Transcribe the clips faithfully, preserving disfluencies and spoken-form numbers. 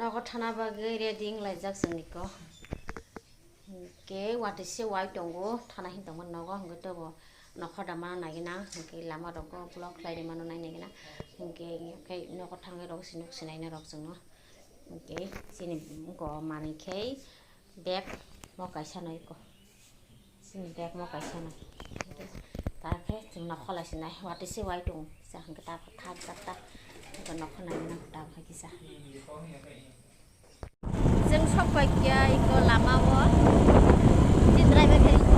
Nogo thana bagwi ready wnglaijak chwng niko. Hinkhe watwi se wai tongo, thana hin tongmani nogo, hinkhe teibo nokha da mano naiwi nang, hinkhe lama rogo block khlai rimano nai naiwi nang, hinkhe, hinkhe nogo thangwi rok sinuk sinai norok chwngno. Hinkhe chini wngkha manwi khe bag mo kaisa no iko. Chini bag mo kaisa no. Ta khe chwng nokha lai sinai, watwi se wai tongo. Kisa hinkhe ta khe thak jak ta. Hinkhe nokha nai nang ta khe kisa. Chwng sok pai khe iko lama o. Chini driver khe iko.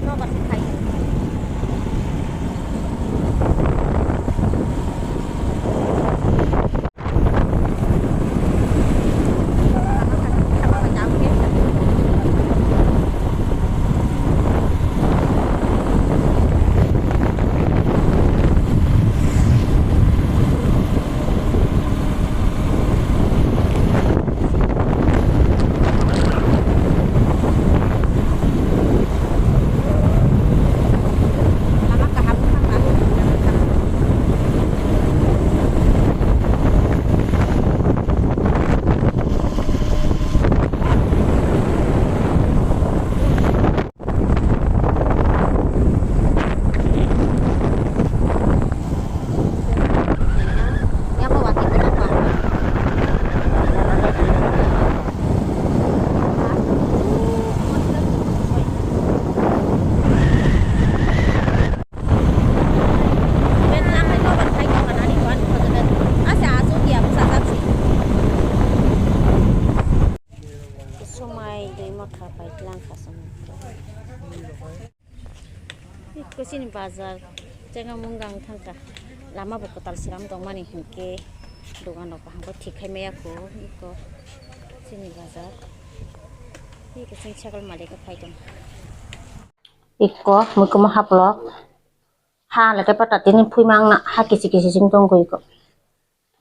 Nobar khe khai. Somai dui mokha pai tlang kha somai. Iko chini bazar, jaga mung gang thangkha. Lama bo kwtal slam tongmani hinkhe dogan rok kaham khe thik khai maya kho. Iko chini bazar. Iko chini sakal malik phai tong. Iko mukumu haplok. Ha lete pata tini phui mang na ha kisi kisi sing tong iko.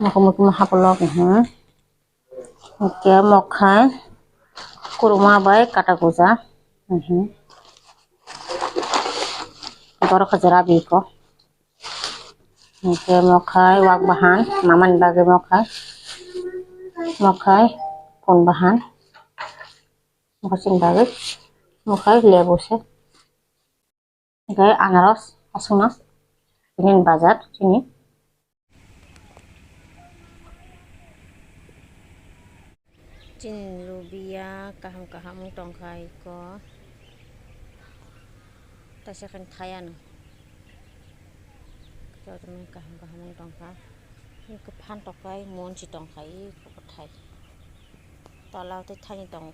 Mokho mokho haplok, mhm. Hwnkhe mokhai kuruma bai kata kuja, mhm. Borok khe jora biko. Hwnkhe mokhai wak bahan, mamani bagwi mokhai, mokhai pun bahan, mokhai chini bagwi, mokhai lebu se. Hwnkhe anaros aswkno chini bazar chini. Chini lubiya kaham kaham wng tongkha iko. Taisa khe thayano. Jotono kaham kaham wng tongkha. Hwnkhe phan tokhai monchi tongkha iko bwthai. Tola o tei thani tongo.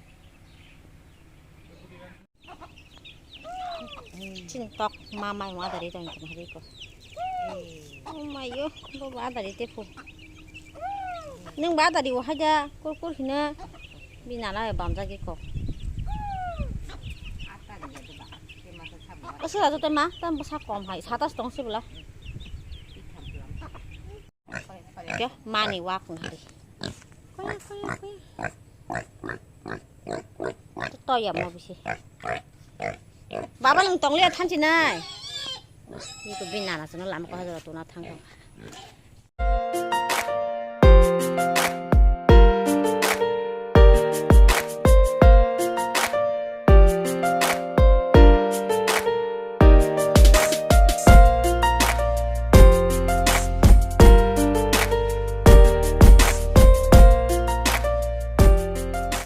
Chini tok ma mai wng adari tong tong hari ko. Oh mayo, bo ba adari te phu. Nung ba adari wahai da kur kur hina. Bini nana bamjak iko. Aswk ajo te ma, tam bwsa kom hai, satas tong se bwla. Khe mani wak nari. Koya, koya, koya. Toya mo bisi. Baba nung tong liya thanchi nai. Ni ko bini nana sono lama ko hajor tuna thang tong.